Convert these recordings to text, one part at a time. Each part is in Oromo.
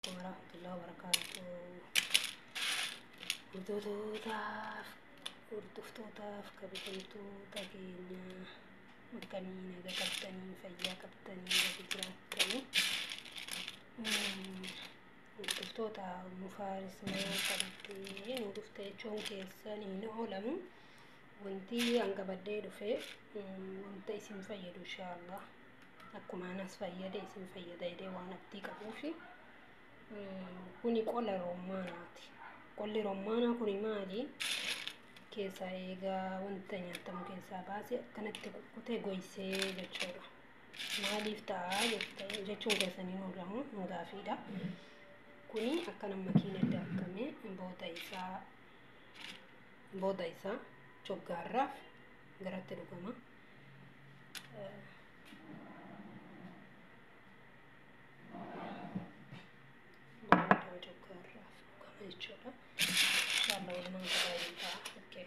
Warahmatullahi wabarakatuh. Hordoftotaaf hordoftootaaf kabajamtoota keenya, akkamii nagaa qabdanii, fayyaa qabdanii, lafa jiraattanii? Hordoftoota, Mufaaris maal qabattee nu dhufte jechuun keessan hin oolamu. Wanti hangabaddee dhufe wanta isin fayyadu, inshaallah akkuma anas fayyade isin fayyada jedhee waan abdii qabuufi. Kuni qola roommaanaati. Qolli roommaanaa kuni maali? Keessaa eegaa wanta nyaatamu keessaa baasee akkanatti kukkutee goysee jechuudha. Maaliif ta'a jechuun keessan hin oolamu, gaafiidha. Kuni akkana makiina daakamee booda isaa choggaarraaf garatti dhugama. Booda choggaarraaf dhugama jechuudha. Inshallah walumaan gabaayeen ta'a. Okay.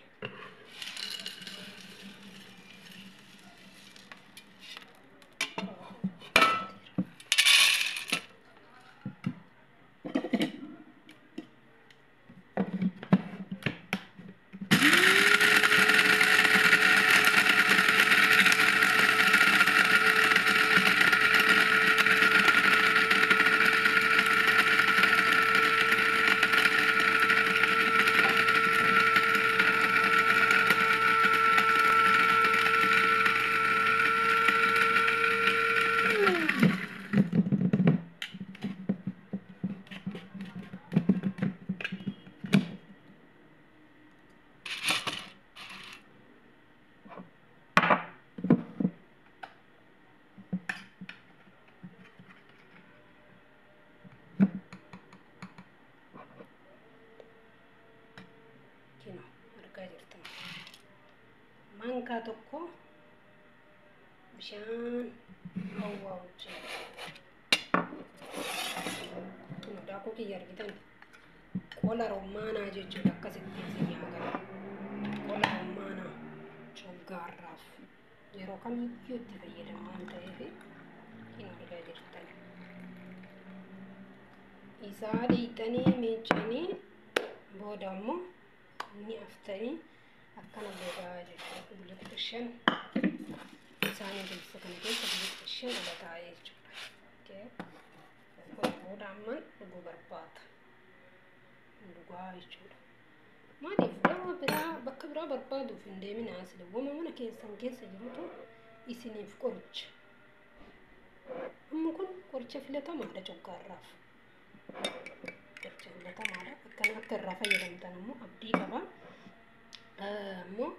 Kino argaa jirtan. Maankaa tokko bishaan hawwaa wajjin. Kino daakuu kiyya argitan, qola roommaanaa jechuudha, akkasitti isin yaagara. Qola roommaanaa choggaarraaf yeroo kamiyyuu itti fayyadamu waan ta'eef, kino argaa jirtan. Isaa dhiqxanii miicanii booda ammoo ni aftanii akkana gogaa jechuudha. Guyyaa 15 isaanii keessa, kana keessa guyyaa 15 ala taa'ee jechuudha. Kun booda amman dhuguu barbaada. Dhugaa jechuudha. Maaliif gama biraa bakka biraa barbaaduuf hin deemin, asli wama mana keessan keessa jirutu isiniif qoricha. Amma kun qoricha filatamaadha coggaarraaf. Qoricha filatamaadha. Akkana akka irraa fayyadamtan ammoo abdii qaba. Ammoo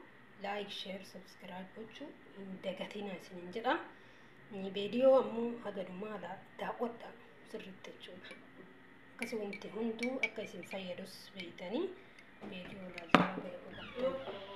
like, share, subscribe gochuu hin dagatinaa isiniin jedha. Viidiyoo ammoo haga dhumaa daawwadha sirriitti jechuudha. Akkasii wanti hunduu akka isin fayyadus beeytanii viidiyoo ilaaltanii beekuu qabdan.